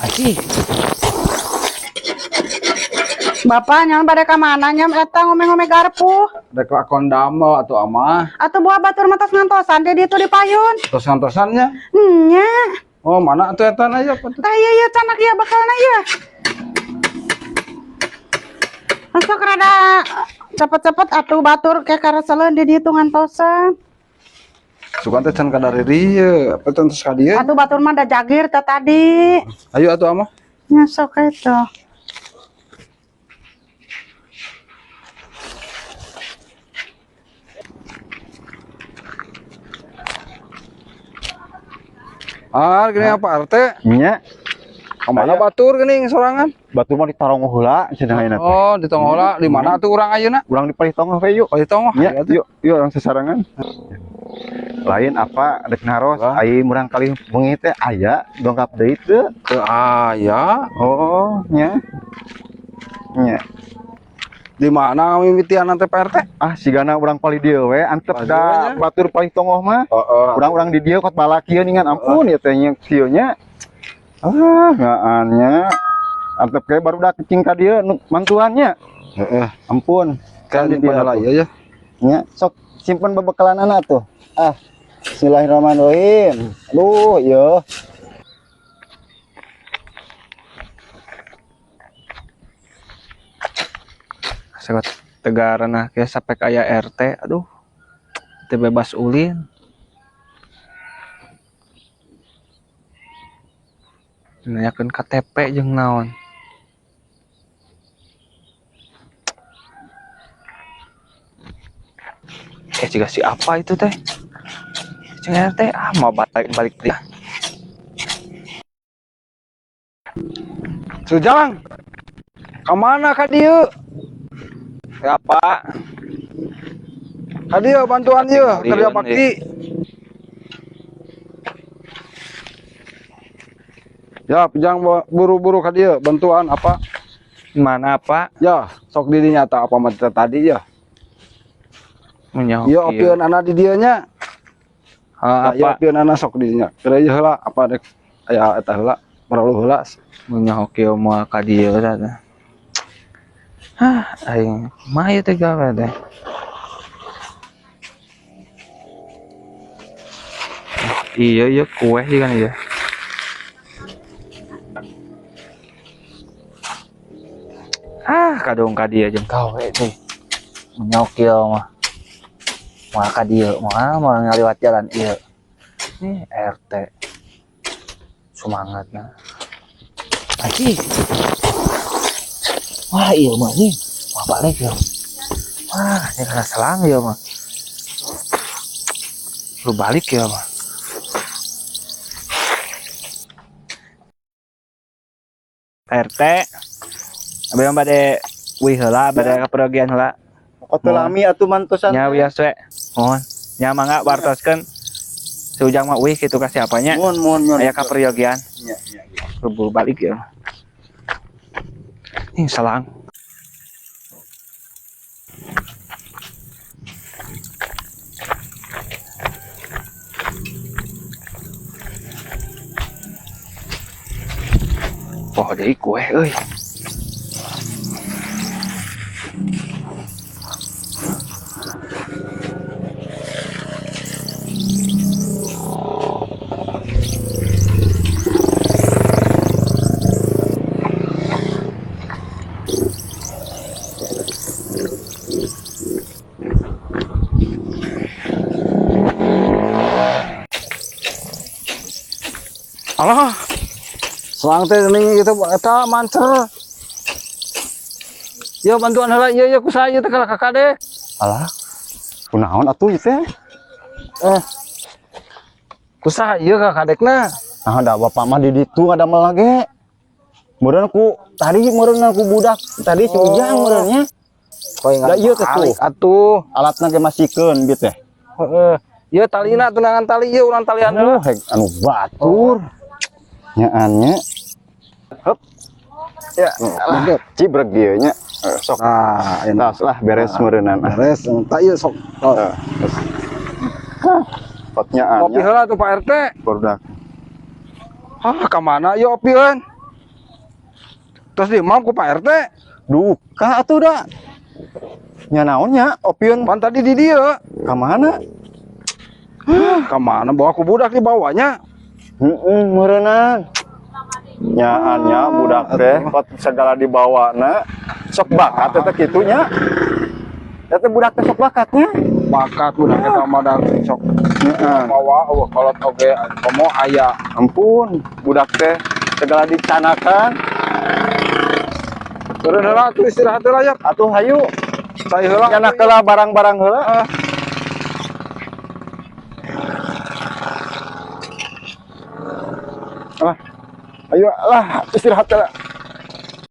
Aji. Bapak nyaman pada ka mana nyam eta ngome-ngome garpu. Rek lakon damel atuh amah. Atuh buah batur mah tos ngantosan di ditu di payun. Tos ngantosannya. Nya. Oh, mana atuh eta na ya? Tah ieu ieu canak ieu bekalna ieu. Sok rada cepet-cepet atuh batur ke karaseleun di ditu ngantosan. Sugan teh can kadari dieu, apa teh tos ka dieu? Atuh batur mah da jagir teh tadi. Ayo atuh amah. Nya sok eta. Ah, gini apa RT? Nya, Kamana batur geuning sorangan? Batur mah ditarong heula cenah ayeuna teh. Oh, di tonggoh heula. Di mana atuh urang ayeuna? Urang di palih tonggoh we yuk. Oh, di tonggoh. Nya, Ayo atuh. yuk, yuk urang sasarangan. Lain apa dek naros ai murang kali bengi teh aya dongkap deui teu. Teu aya. Oh, nya. Nya. Di mana mimitian teh Pak RT? Ah, sigana urang palih dieu we antep Palih da dieu nya. batur palih tonggoh mah. Heeh. Urang-urang di dieu kot balak ieu ningan ampun ieu teh nya kieu nya. Ah, ngaannya. Antep ke barudak cing ka dieu nu mantuannya. Heeh. Ampun. Kan di dieu nyimpen heula atuh. ieu ya. Nya, sok simpen bebekalan anak tuh. Ah, bismillahirrahmanirrahim. Aduh, iya. Sangat tegaran nah kayak sampai aya RT, aduh. Teu bebas ulin. Nanyakeun KTP jeung naon. Jika si apa itu teh? Jeung RT ah mau balik balik dia. Sujang. Kamana ka dieu? Siapa? Ka dieu bantuan ieu kerja Liun, bakti. Ya, jangan buru-buru ka dieu bantuan apa? Mana Pak? Ya, sok di dinya tah apa mah teh tadi ya. Menyaho Ieu opieun ana di dieu nya. Ah, Nah, ieu apa? opieun ana sok di dinya. Kira ieu heula apa dek aya eta heula, perlu heula. Menyaho kieu moal ka dieu tah. Hah, aing mah ieu teh gawe teh. Iya iya kue sih kan iya. Ah, kadung ka dieu jeung gawe teh. Menyaho kieu mah. Moal ka dieu, moal moal ngaliwat jalan ieu. Nih RT. Semangat nah. Aji. Wah, iya mah nih. Wah, balik ya. Wah, ini karena selang ya mah. Lu balik ya mah. RT. Abi mah bade wih heula, bade kapergian heula. Kok teu lami atuh mantosan. Nya wios we. Mohon. Nya mangga wartoskeun. Si Ujang mah wih kitu ka siapanya. Mohon, mohon, mohon. Aya kaperyogian. Nya, nya, nya. Buru balik ya. Ini selang. Wah, deui kue euy. Alah. Selang teh geuning itu eta mancer. Yo bantuan heula ieu ieu ku saya teh kalah ka kadek. Alah. Kunaon atuh ieu teh? Kusaha ieu ka kadekna? Nah, da bapak mah di ditu ngadamel ge. Meureun ku tadi meureun ku budak tadi si Ujang meureun nya. Koy Da ieu teh tuh. Atuh. Alatna ge masikeun bieu teh. Heeh. Ieu talina tunangan tali ieu urang talian heula. Aduh, hek anu batur. Nyaannya. Hup. Ya, alah, cibrek dieu nya. Sok. Nah, enak. Entas lah beres meureunan. Ah, Beres, tah ieu sok. Oh. terus. Hah, Pot Kopi nyaannya heula tuh Pak RT. barudak. Ah, ka mana ieu opieun? Terus di mam ku Pak RT. Duka atuh da. Nya naon nya opieun Pan tadi di dieu. ka mana? Ka mana bawa ku budak dibawanya? Heeh, meureunnan. Nyaan nya budak teh kot segala dibawana sok bakat eta kitu nya. Eta budak teh sok bakatnya. Bakat budak eta mah da sok Heeh. bawa eueuh kolot oge komo aya. Ampun, budak teh segala dicanakan. Turun heula atuh, istirahat heula ya. Atuh hayu, Saya heula. nyanak heula barang-barang heula. Ah. Alah. Ayo lah istirahat heula.